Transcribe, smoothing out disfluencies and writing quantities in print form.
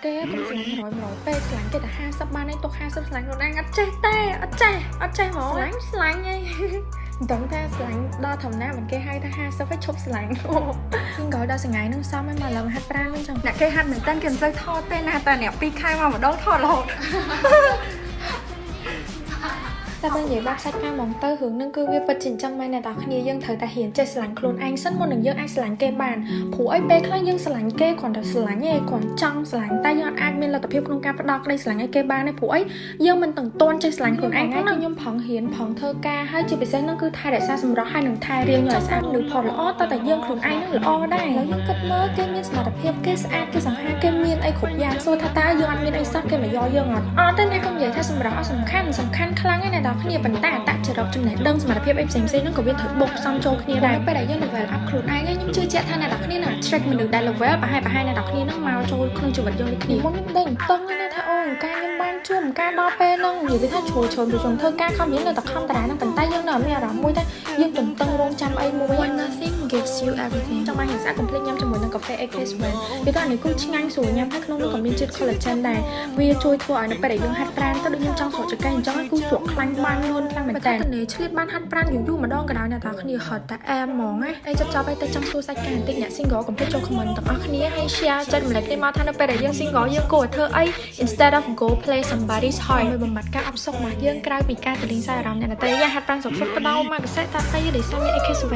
គេកុំស្រឡាញ់100 100ពេកស្រឡាញ់គេតែ50បានឯងទុក50ស្រឡាញ់ខ្លួនឯងអត់ចេះទេអត់ចេះអត់ចេះហ្មងស្រឡាញ់ស្រឡាញ់ឯងមិនដឹងថាស្រឡាញ់ដល់ធម្មតាមិនគេហៅថា50ហើយឈប់ស្រឡាញ់អូ single ដល់សងៃនឹងសមហើយមកឡើងហាត់ប្រាណវិញចឹង អ្នកគេហាត់មែនតើគេមិនសូវថតទេណាតែអ្នក2ខែមកម្ដងថតរហូត តែបើនិយាយបាក់សាច់ការហ្មងទៅរឿងហ្នឹងគឺវាពិតជាអញ្ចឹងមែនអ្នកនរគ្នាយើងត្រូវតែហ៊ានចេះស្រឡាញ់ខ្លួនឯងសិនមុននឹងយើងអាចស្រឡាញ់គេបានព្រោះអីពេលខ្លះយើងស្រឡាញ់គេគ្រាន់តែស្រឡាញ់ឯងគ្រាន់ចង់ស្រឡាញ់តែយើងអត់អាចមានលទ្ធភាពក្នុងការផ្ដល់ក្តីស្រឡាញ់ឲ្យគេបានទេព្រោះអីយើងមិនទាំងទាន់ចេះស្រឡាញ់ខ្លួនឯងហ្នឹងខ្ញុំប្រឹងហ៊ានប្រឹងធ្វើការហើយជាពិសេសហ្នឹងគឺថែរក្សាសម្រស់ហើយនឹងថែរាងឲ្យស្អាតឬផុតល្អតើតែយើងខ្លួនឯងហ្នឹងល្អដែរឥឡូវយើងគិតមើលគេមានសមត្ថភាពគេស្អាតគេសង្ហាគេមានអីគ្រប់យ៉ាងសួរថាតើយើងអត់មានអីសោះគេមកយកយើងអត់អត់ទេអ្នកកុំនិយាយថាសម្រស់អត់សំខាន់សំខាន់ខ្លាំងណាស់អ្នកនរគ្នាប៉ុន្តែអត្តចរិតចំណេះដឹងសមត្ថភាពអីផ្សេងៗហ្នឹងក៏វាត្រូវបុកផ្សំចូលគ្នាដែរពេលដែលយើង level up ខ្លួនឯងខ្ញុំជឿជាក់ថាអ្នកនរគ្នានឹង attract មនុស្សដែល level ប្រហែលប្រហែលអ្នកនរគ្នាហ្នឹងមកចូលក្នុងជីវិតយើងដូចគ្នាមុនខ្ញុំដេញតឹងណាថាអូការខ្ញុំបានជួបការដល់ពេលហ្នឹងនិយាយថាជ្រុលជ្រុលខ្ញុំធ្វើការខំរៀននៅតែខំតារាហ្នឹងប៉ុន្តែយើងនៅមានអារម្មណ៍មួយថាយើងទន្ទឹងរង់ចាំអីមួយ When nothing gives you everything. ចង់បានហិង្សាកុំភ្លេចញ៉ាំជាមួយនឹងកាហ្វេ AK7 វាតោះនេះគឺឆ្ងាញ់ស្រួលញ៉ាំហើយក្នុងនោះក៏មានជាតិ collagen ដែរវាជួយធ្វើឲ្យនៅពេលដែលយើងហាត់ប្រាណទៅដូចខ្ញុំចង់ស្រកចង្កេះអញ្ចឹងគឺស្រកខ្លាញ់បានលឿនខ្លាំងមែនតើតនេឆ្លៀតបានហាត់ប្រាណយូរយូរម្ដងក៏ដោយអ្នកទាំងគ្នាហត់តែអែមហ្មងណាអីចាប់ចាប់ឲ្យតែចង់សួរសាច់ការបន្តិចអ្នក single កុំភ្លេចចូល comment ទាំងអស់គ្នាហើយ share ចែករំលែកគ្នាមកថានៅពេលដែលយើង single យើងគួរធ្វើអី instead of go play somebody's heart ដើម្បីបំបត្តិការអផ្សុករបស់យើងក្រៅពីការទៅលេងសើអារម្មណ៍អ្នកដទៃយ៉ាហាត់ប្រាណសុខសុខទៅដល់មកកសិតាតៃដោយសារមាន AK7។